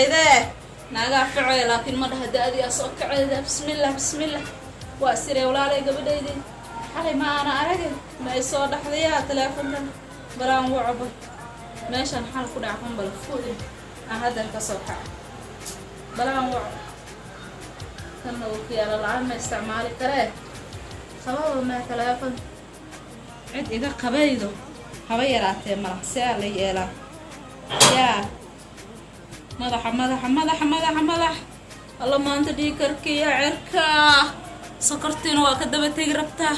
wacayde. Naagaa ficaya, laakiin ma dhaha da-dii aa soo kacayda. Bismillah, bismillah. Waa siree walaalay, gabadhaydii xalay ma aana aragin, ma ay soo dhaxdayaa teleefonkan? Balaan wacba meeshaan xal ku dhaca qambal fuudin aan haddan ka soo kaca. Balaan waco kanna uu kiyaalo la-aan ma isticmaali karee. Qababa mee teleefon, cid iga qabaydo haba yaraatee malax. See aa la yeelaa? Yaa madaxa, madaxa, madaxa, madaxa, madax! Alla, maanta dhiigkarkiiya cirka, sokortiina waa ka daba tegi rabtaa.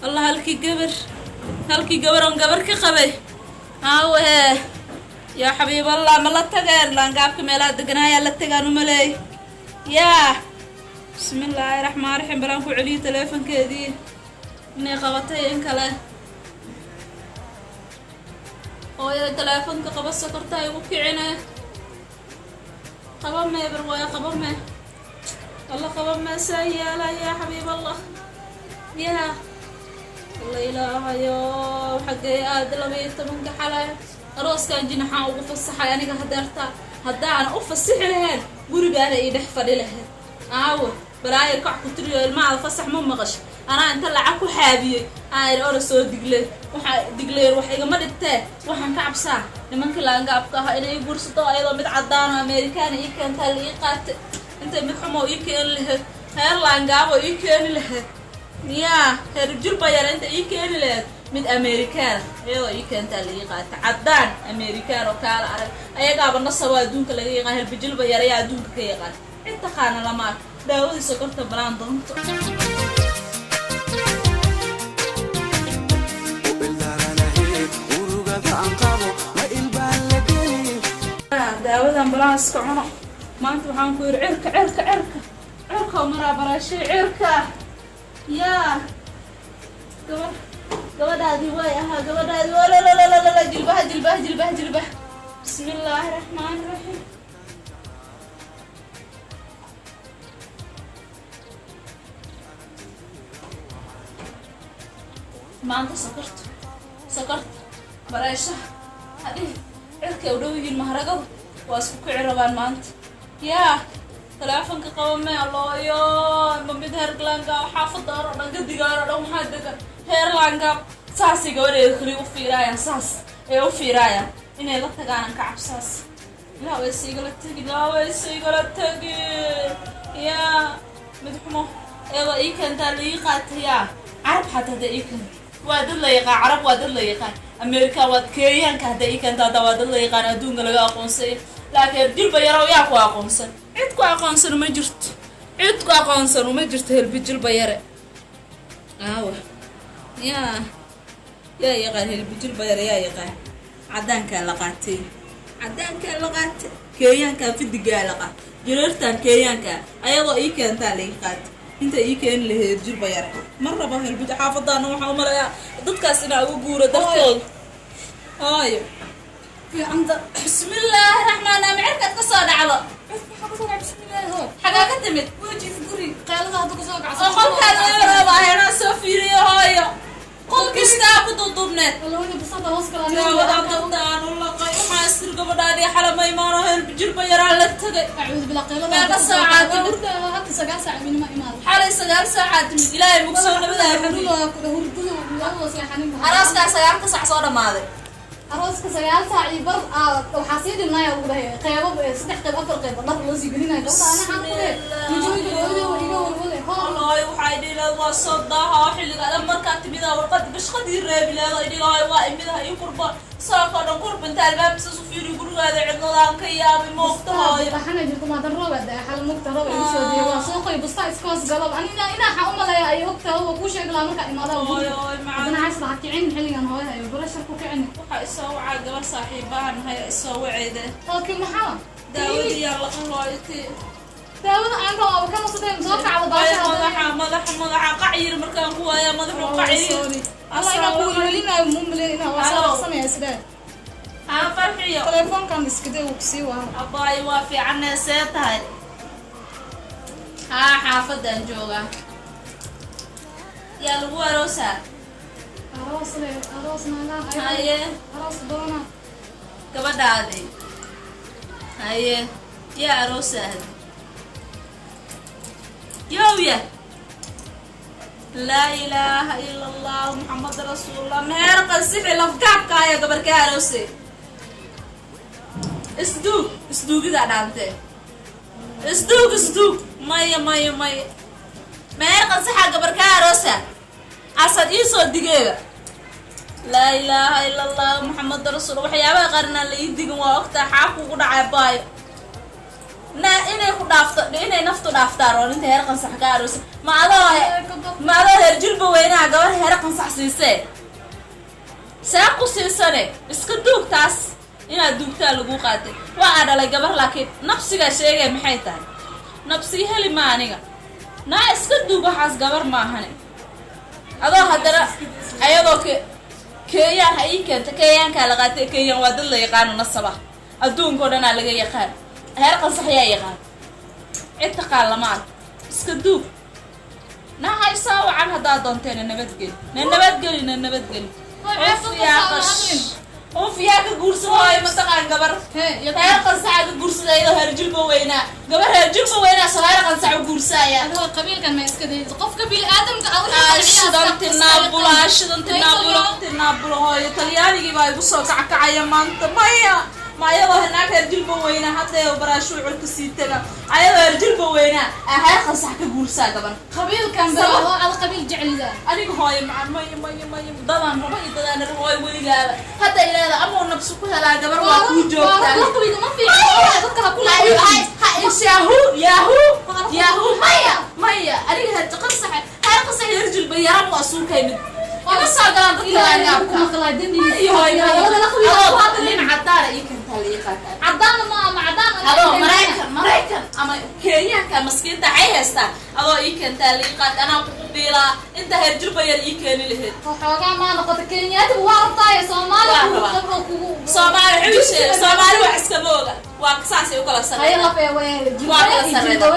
Alla, halkii gabar, halkii gabar oon gabar ka qabay aawe? Yaa xabiiballah, ma la tageen laangaabka meelaha deganaayaa la tagaan umaleey? Yaa bismillaahi raxmaan raxiim. Balaan ku celiyo teleefonkeedii inay qabatay in kale. Hooyada, teleefonka qaba, sokorta igu kicine. Qaba meebar waaya, qaba mee. Alla, qaba mee. Saa yeela yaa xabiiballah? Yaa alla, ilaahayo, xaggee aada 12-ka xalay? Arooskan jinaxaan ugu fasaxay aniga hadeerta. Haddaana u fasixi lahayn, gurigaana ii dhex fadhi lahayd. Aawe balaayo kac ku tiriyo ilmahaada fasax ma maqash. Anaa inta lacag ku xaabiyey aan iri ora soo digle. Waxaa digleen wax igama dhigtee. Waxaan ka cabsaa nimankii laangaabka ahaa inay ii guursato, ayadoo mid cadaan oo Amerikaana ii keentaa la ii qaate. Intay mid xumoo ii keeni lahayd, heer laangaabo ii keeni lahayd, yaa heer julba yar inta ii keeni lahayd, mid Amerikaana iyadoo ii keentaa la ii qaata. Caddaan Amerikaan oo kaala arag, ayagaaba nasabo adduunka laga yaqaan. Helbijilba yar ayaa adduunka ka yaqaan, cid taqaana lama ark. Daawadii sokorta balaan doonto. Daawadan balaan iska cuno maanta. Waxaan ku yidhi cirka, cirka, cirka, cirka oo maraa baraashay cirka. Yaa gabar, gabadhaadii way ahaa, gabadhaadii walalalalala. Jilbaha, jilbaha, jilbaha, jilbaha. Bismi illaahi raxmaani raxiim. Maanta sokorta, sokorta, bareeshaha hadhihi cirkay u dhow yihiin. Maharagadu waa isku kici rabaan maanta. Yaa teleefonka qaba mee looyo? Ma mid heer laangaab? Xaafadaan oo dhan, gadigaan oo dhan waxaa degan heer laangaab. Saasay gabadheeda kaliya u fiiraayaan, saas ay u fiiraayaan. Inay la tagaanan ka cabsaas. Ilaa wayse igala tegin, ilaa wayse igala tegin. Yaa mid xumo eeba ii keentaa la ii qaatay. Yaa Carab xataa hadda ii keento, waa dad la yaqaan. Carab waa dad la yaqaan, America waa Kenyaanka hadda ii keento hadda waa dad la yaqaan, adduunka laga aqoonsay. Laakiin jilba yarow yaa ku aqoonsan? Cid ku aqoonsan uma jirto, cid ku aqoonsan uma jirto. Helbi jilba yare aawa? Yaa yaa yaqaan helbi jilba yare? Yaa yaqaan? Caddaankaa la qaatay, caddaankaa la qaatay, Kenyaankaa fidigaa la qaatay, jareertan Kenyaankaa ayadoo ii keentaa la ii qaatay. Inta ii keeni lahayd jilba yare ma rabo helbi. Xaafadaana waxaa umalayaa dadkaas inaa ugu guuro dartooda. Hooyo. Fiicanta. Bismillaahi raxmaan. Ama cirkaad ka soo dhacdo? Maxaa kusoo dhacay? Bismillaahi, hoo. Xagaa ka timid? Wejiif guri qaylada hadda kusoo kacsan. Oo qolkaada eberaba ahaynaa soo fiiriyo hooyo. Qol kastaa ku duuduubneed. Walawada busada hoos kala. Daawadan dartaan u laqay. Waxaa isir gabadhaadii xalama imaano, helbi jilba yaraa la tagay. Acuudu billah, qaylada. Meeqa saacaad timid? Hurda hadda 9 saac minima imaado. Xalay 9 saacaad timid. Ilaahay mugsoo nabadaa guri. Hurdada hurdada seexanin. Arooskaa 9-ka saac soo dhammaaday. Arooska 9 saac iyo bar waxaa sii dhimnaya ugu dhahay qeybo, saddex qeyb, afar qeyb dhar loo sii gelinayo gabadha. Ana xaan ku leh mijooyinka hooyada waa iga walwale hoo. Wallahi waxay dhihi lahayd waa soo daaha oo xilliga dhan markaa timida warqad bashqadii reebi leeda. Ay dhihi lahayd waa imidaha ii kurba saakoo dhan kurba inta albaabkiisa isu fiiriyo gurigaada cidladaan ka yaabay moogta hooyo. Dhaxana jirto maadan, roob daa xal mugta, roob igu soo diya waa soo qoy busta iska hoos galo. Ani ina waxaan u maleeya ay ogtaa waa kuu sheegi lahaa markaa imaada. Hooyo, hooyo, macaan. Haddana xays laha kicin xilligan hooyaha iyo barashar ku kicin. Waxaa isoo wacaa gabar saaxiibahan nahay isoo waceyde. Laakiin maxaa? Daawadii laqa hooyati. Daawada aan rabo kana sadeen soo kacdo baasha. Madaxa, madaxa, madaxa qacyir markaan ku waayaa madaxu qacyir. Allah, inaa ku welwelinaayo muu maleyn inaa waa soo dhaqsanaya sidee. Haa, Farxiyo. Telefoonkan iskadee uu kusii waa. Abaayo, waa fiicanee, see tahay? Haa, xaafadaan joogaa. Yaa lagu aroosaa? Aroos le, aroos naagaha. Haye. Aroos doona. Gabadhaadii haye. Yaa aroosa ahad yowya. Laa ilaaha ila Allah, Muxamad rasuulullah. Meher qansixi lafgaabka aya gabar ka aroose. Isduug, isduugidaa dhaantee, isduug, isduug. Maya, maya, maya, meher qansaxaa gabar ka aroosa asad iisoo digeega. Laa ilaaha ila Allah, Muxamad rasuul. Waxyaabaha qaarnaan la ii digin waa ogtaa. Xaa kugu dhacay, baayo? Na inay ku dhaafto, inay naftu dhaaftaan oo inta heer qansax ka aroosa. Ma adoo heer Jilba Weynaha gabar heer qansax siisee? See ku siisane? Iska duug taas, inaad duugtaa lagu qaatay. Waa aa dhalay gabar, laakiin nafsigaa sheegaya maxay tahay? Nafsii heli ma aniga. Naa iska duug waxaas, gabar maahane. Adoo haddana ayadoo ke Kenyaan ha ii keenta. Kenyaankaa la qaatay. Kenyaan waa dad la yaqaano, nasaba adduunka oo dhanaa laga yaqaan. Heer qansax yaa yaqaan? Cid taqaan lama arko. Iska duug. Na haysaa wacan haddaad doonteena. Nabadgeli, na nabadgeli, na nabadgeli. Uf yaa qash, uf yaa ka guursan waayo. Mataqaan gabar heer qansaxa ka guursada iyadoo heer Jilba Weynaa? Gabar heer Jilba Weynaa soo heer qansax u guursaaya. Adigo qabiilkan ma iska dayid qofka bini'aadamka? Ashidantinaabulo, ashidantinaabulo, tinaabulo. Hooyo, Talyaanigii baa igu soo kackacaya maanta. Maya, ma ayadoo naag heer Jilba Weynaa haddee baraashuu curka sii taga, ayadoo heer Jilba Weynaa aa heer qansax ka guursaa gabar? Qabiilkan baa ad qabiil jeclida. Aniga, hooyo macan, maya, maya, maya, dadaan raba iyo dadaan raba. Hooyo, weligaaba hadda ilaada amuu nabsi ku helaa gabar waa kuu joogtaa. Laqwiga ma fiicna, dadka ha ku Yahoo, yahoo, yahoo! Maya, maya, aniga heer qansax, heer qansax, heer Jilba yaran waa suukay mid ima soo galaan dadka laangaabka. Iyo hooyo, adoo nin cadaana ii kentaa la ii qaataa. Cadaan ma ama cadaan. Adoo Maraykan ama Kenyaanka maskiinta waxay haystaa, adoo ii keentaa la ii qaata, anaa kugu biilaa inta heer Jilba yar ii keeni lahayd. Xoogaa maa noqota Kenyaatiga waa rabtaaye Soomaali. Waa rabaa. Kugu Soomaali xubishe, Soomaali wax iskama oga. Waa saasay u kala haya sarreeydaa. Lafe Waa kala sarreeydaa,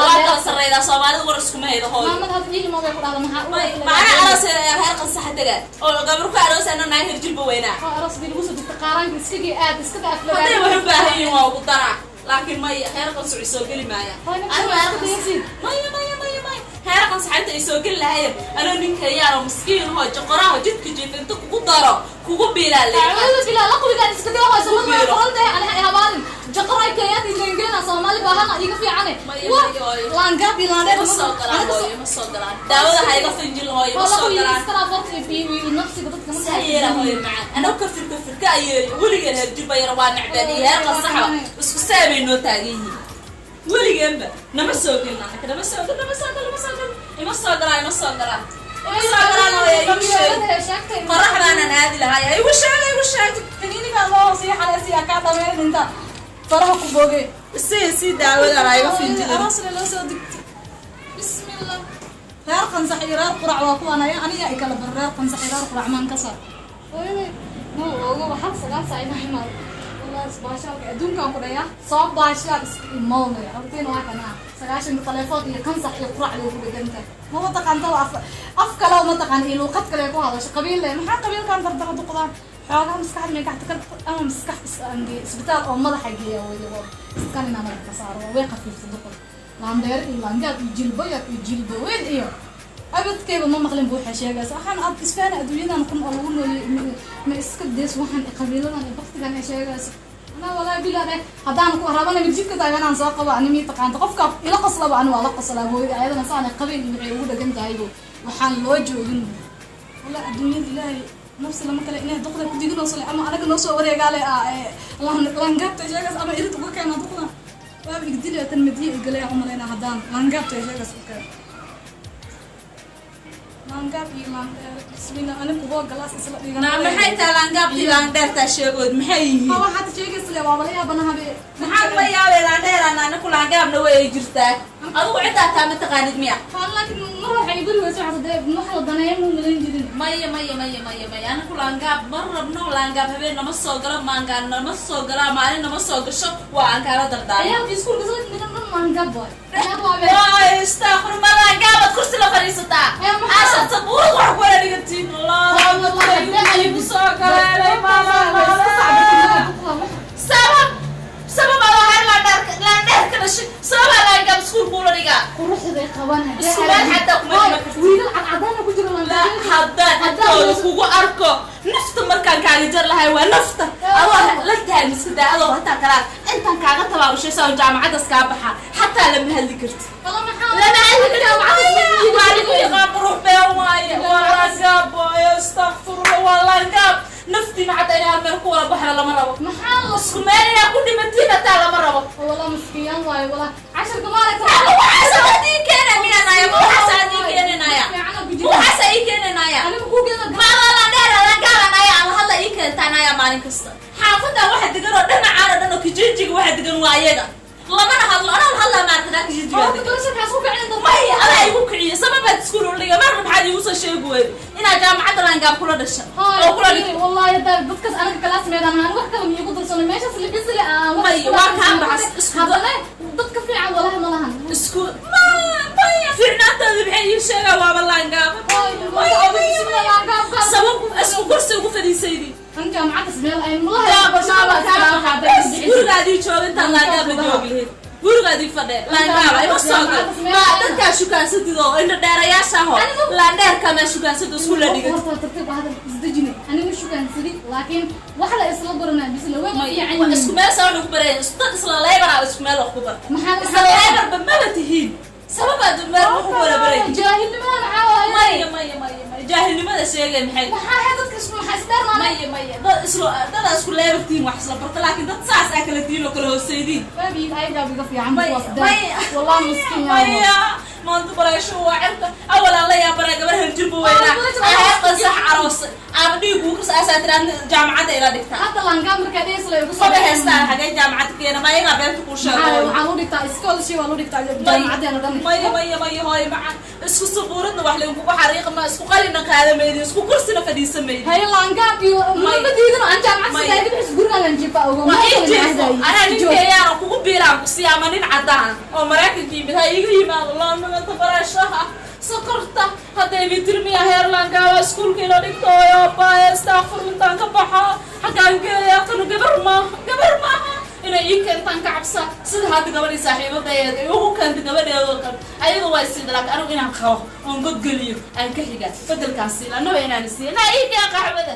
waa kala sarreeydaa. Soomaalida war iskuma haydo, hooyo. Maamad had ii imaaday ku dhahda maxaa Macnaha aroos heer qansaxa tagaa oo gabar ku aroos ana naag heer Jilba Weynaa. Aroos dii lagu soo degta qaaraanka iskagii aad iska Hadday wax u baahan yihiin waa ugu daraa, laakiin maya, heer qansax isoo geli maaya. Anigu heer qansax, maya, maya, maya, maya, heer qansax inta ay soo geli lahaayeen anoo nin Kenyaan oo miskiin hoo joqoraha jidka jiif inta kugu daro kugu biilaa leeyahay. Acuudu billah, laqwigaan iska day hoyso mad way qoran tahay. Aniga ay habaarin jaqaray Kenyaati gengeena Soomaali baahana iiga fiicane. Maya, maya, hooyo. Laangaab iyo laandheer. Ma soo galaan, hooyo, ma soo galaan. Daawada ha iga finjil, hooyo, ma soo galaan. Iskala farta iyo nafsiga dadka ma Sayeera, hooyo macaan, anoo kafir kafir ka ayeeyo weligeen. Heer Jilba yar waa necbeen iyo heer qansaxba isku saamay noo taagan yihiin. Weligeenba nama soo gelin anaka, nama soo gelin, nama soo gelin, nama soo gelin. Ima soo galaan, ima soo galaan, ima soo galaan. Hooyo, igu sheeg, qoraxdaanaan aadi lahaay. Igu sheeg, igu sheeg. Kaniinigaa loo sii xaleesiyaa kaa dhameen inta faraha ku boge. Sii daawadan ha iga finjilin. Aroosle loo soo digtay. Bismillah, reer qansax iyo reer qurac waa kuwan aya aniga ay kala bar. Reer qansax iyo reer qurac maan ka saar. Hooyaday ma ogo waxaa 9 saac inaa imaado. Wallahi baashaalka adduunkan ku dhaya soo baashaal iska imowlay. Hortiin waa kanaa 90-ka taleefoon iyo qansax iyo qurac bay ku dhegantahay. Ma taqaanta af af kale, ma taqaan iyo luuqad kale ku hadasho. Qabiil le maxaa qabiilkan dardara duqdaan xoogaa maskaxda may gacta kal ama maskax isbitaal oo madaxa geeya weliba iskan inaa madaxa ka saaro way khafiifta duqod. Laandheer iyo laangaab iyo jilbo yar iyo jilbo weyn iyo abadkayba ma maqlin bu waxay sheegaysa. Waxaan aad isfaana adduunyadan kun oo lagu nooliyay ma iska dees waxaan qabiiladan iyo baktigan ay sheegayso. Anaa walaahi bilaa dheh haddaan ku rabana jidka taaganaan soo qabo. Ani mii taqaanta qofka ila qoslaba, ani waa la qoslaa. Hooyada ayadana saanay qabiil iyo waxay ugu dhagan tahay bu waxaan loo joogin. Walaa adduunyada ilaahay nafsi lama kale inay duqda ku diginayso ama anaga noo soo wareegaale laangaabta sheegays ama irid uga keena duqda waaba igdilaya tan madiya igalaya umalaynaa haddaan laangaabta sheegays u keeno. Laangaab iyo laandheer, bismillah, ani kuwa galaas isla dhigan. Naa maxay tahay laangaabtii laandheertaa sheegood? Maxay yihiin? Ha, waxaad sheegaysa le waaba la yaabanahabe. Maxaa kula yaabay? Laandheeraan anaku laangaabna way jirtaa. Adigu ciddaa taa ma taqaanid miya? Laakiin mar waxay iguri weysa waxaad dee wax la daneeyo muu malayn jirin. Maya, maya, maya, maya, maya, anaku laangaab ma rabno. Laangaab habeen nama soo galo, maangaan nama soo galaa, maalin nama soo gasho. Waa aan kaala dardaarmo. Ciyaalka iskuulka soo nidan dhan laangaab waay. Waay, istaaqfir, ma laangaabaad kursi la fadhiisataa? Ee, maxaa? Aasad sabuurad wax ku wala dhigatiin. Igu soo galeenay. Sabab sabab adoo heer laandheer Quruxday qabaan haddii Isku meel xataa kuma Hooy, dhima kartid. Wiilal cadcadaana ku jira. La, haddaan agtooda kugu arko, nafta markaan kaaga jar lahay waa nafta. Adoo la tahay miska daa, adoo hataa kalaa intaan kaaga tabaabushaysa oo jaamacaddas kaa baxa, xataa lama hadli kartid. Wala maxaa? Lama hadli kartid. Waa lagu yaqaan qurux been waaye, waa laangaab waaye. Astaqfirullah, waa laangaab. Naftiina xataa inay hal meel ku wada baxda lama rabo. Maxaa la Isku meel inaa ku dhimatiin hataa lama rabo. Wala miskiyaan waaye, wala casharka maaragta. Waxaas ii keenaminanaya, waxaas ii keenanaya, Fiicana ku jira. waxaas ii keenanaya. Aniga ku keena. Maaladheer laangaabanaaya ama hadla ii keentaanaya. Maalin kasta xaafadda waxa degan oo dhinacaan oo dhan oo kijijiga waxa degan waa ayaga. Lamana hadlo, anaa hadlaa maaragta kijijiga Horta degan. Garasharkaas ku kicin dadka. Maya, adaa igu kiciye. Sababaad iskuul u dhiga marna maxaad iigu soo sheegi weyday inaad jaamacadda laangaab kula dhasha oo kula dhigto? Wallahi hadda dadkaas anaga classmate aan ahaan, wax kale miigu darsano meeshaas libisle aan wax Maya, isku waa kaa laabsan. Baxas, isku Haddana dadka fiican walahi ma lahan. Isku ma maya, fiicnaantaada maxay ii sheegaa? Waaba laangaaba. Sabab isku kursi ugu fadhiisaydi. An jaamacaddas meel ay Gurigaadii jooga intaan laangaaba joogi lahayd, gurigaadii fadhe. Laangaaba ima soo gal ma dadkaa shukaansatid oo indho dheerayaasha aho laandheerka maa shukaansatid isku la dhigat. Horta tartiib hadal isdejine. Aniga shukaansadi, laakiin wax la isla baranaa bisle way Maya, fiican waa yihiin. Isku meel saa wax ugu baraya, dad isla leebaraa isku meel wax ku barta. Maxaa Isla leebarba maba tihiin, sababaad meel wax ugu wada baray. Jaahilnimada maxaa waaye? Maya, maya, maya, maya, jaahilnimada sheegay maxay? Maxaa ahayd dadka isku maxaa isdheernaanay? Maya, maya, dad isla dadaa isku leebartihiin wax isla barta, laakiin dad saas aa kala tihiin oo kala hoosaydiin. Waabi ayagaa iga fiican. Maya. Kuwaas dheer. Maya. Wallahi miskiin yaa. Maya, maanta baraasho waa cirka awalaan la yaabanaa gabar hanjirba weynaa. Baraasho Aheer qansax aroosay ama dhiig uu kas aasaa tiraad jaamacadda ila dhigtaa. Hadda laangaa markaa dheesla igu soo Maba haystaan, xagee jaamacadda keena? Ma ayagaa beenta kuu sheego? Waxaan u dhigtaa scholarship, waan u dhigtaa jaamacadeena dhan. Maya, maya, maya, hooyo macaan, isku sabuuradna wax laynkugu xariiqa ma, isku qalina qaada maydin, isku kursina fadhiisa maydin. Haye, laangaab iyo Maya. ma diidin aan jaamacad Maya. sidaa iga bixis, gurigaan aan jiifa ogo. Waa ii jiifo, anaa ninkeeyaana kugu biiraan ku siiya ama nin caddaan oo Maraykanka yimid ha iiga yimaado. Laanaganta baraashaha sokorta hadday bitirmiya heer laangaaba iskuulka ila dhigtooyo baaya. Astaaqfur, intaan ka baxaa xaggaan geeyaa tanu. Gabar maaha, gabar maaha inay ii keentaan ka cabsa, sida hadda gabadhii saaxiibadayeed ay ugu keentay gabadheedoo kale. Ayaga waa isiida, laakiin anigu inaan qabo oon godgeliyo aan ka xigaa bedelkaan siila annaba inaan isiiya naa ii keen qaxwada.